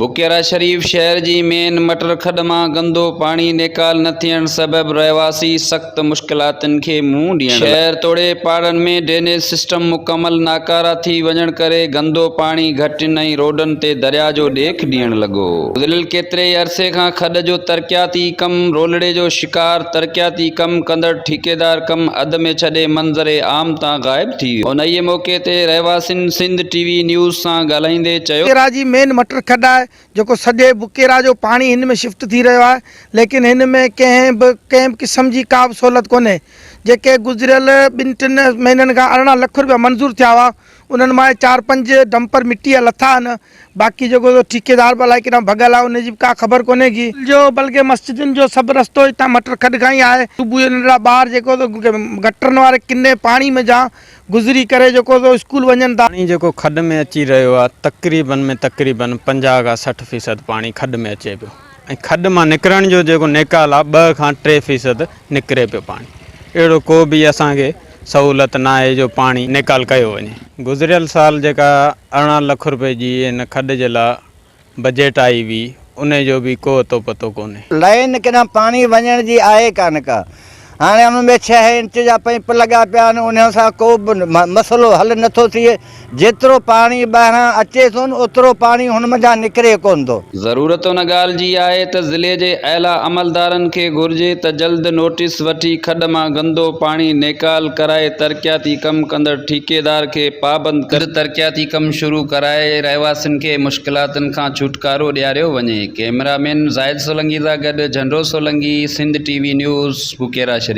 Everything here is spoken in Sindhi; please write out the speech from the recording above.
بڪيرا شريف شهر جي مين مٽر کڏ مان گندو پاڻي نيڪال نه ٿيڻ سبب رهواسي سخت مشڪلاتن کي منهن ڏيڻ لڳا. شهر توڙي پاڙن ۾ ڊرينيج سسٽم مڪمل ناڪاره ٿي وڃڻ ڪري گندو پاڻي گهٽين ۽ روڊن تي درياء جو ڏيک ڏيڻ لڳو. گذريل ڪيتري ئي عرصي کان کڏ جو ترقياتي ڪم رولڙي جو شڪار، ترقياتي ڪم ڪندڙ ٺيڪيدار ڪم اڌ ۾ ڇڏي منظر عام تان غائب ٿي ويو. انهيء موقعي تي رهواسين سنڌ ٽي وي نيوز سان ڳالهائيندي چيو. بڪيرا جي مين مٽر کڏ آهي جيڪو سڄي بڪيرا جو پاڻي هن ۾ شفٽ ٿي رهيو آهي ليڪن هن ۾ ڪنهن به ڪنهن به قسم جي ڪا به سهولت ڪونهي جيڪي گذريل ٻن ٽن مهينن کان 18 لک روپيا منظور ٿيا هئا انهن مان چار پنج ڊمپر مٽي جا لٿا آهن باقي جيڪو سو ٺيڪيدار به الائي ڪيڏانهن ڀڳل آهي ان جي به ڪا خبر ڪونهي ڪي جو بلڪه مسجدن جو سڀ رستو هتان مٽر کڏ کان ئي آهي صبح جو ننڍڙا ٻار جيڪو سو گٽرن واري ڪني پاڻي منجهان گذري ڪري جيڪو سو اسڪول وڃن ٿا. پاڻي جيڪو کڏ ۾ اچي رهيو آهي تقريبن ۾ تقريبن 50 کان 60 فيصد پاڻي کڏ ۾ اچي پيو ۽ کڏ مان نڪرڻ جو جيڪو نيڪال آهي 2 کان 3 فيصد نڪري پيو پاڻي اهڙو ڪو به اسان کي سهولت ناهي جو پاڻي نيڪال ڪيو وڃي. گذريل سال جيڪا 18 لک روپئي جي هن کڏ جي لاء بجيٽ آئي هئي انهي جو به ڪو اتو پتو ڪونهي. لائين ڪيڏانهن پاڻي وڃڻ جي آهي ڪانه ڪا. هاڻي ان ۾ ڇهه انچ جا پئمپ لڳا پيا آهن انهن سان ڪو به مسئلو حل نه ٿو ٿئي. جيترو پاڻي ٻاهران اچي ٿو نه اوترو پاڻي هن منجهان نڪري ڪونه ٿو. ضرورت ان ڳالهه جي آهي ته ضلعي جي اعليٰ عملدارن کي گهرجي ته جلد نوٽيس وٺي کڏ مان گندو پاڻي نيڪال ڪرائي ترقياتي ڪم ڪندڙ ٺيڪيدار کي پابند ڪري ترقياتي ڪم شروع ڪرائي رهواسين کي مشڪلاتن کان ڇوٽڪارو ڏياريو وڃي. ڪئميرا مين زاهد سولنگي سان گڏ Jhando Solangi, Sindh T V news, Bukera Sharif.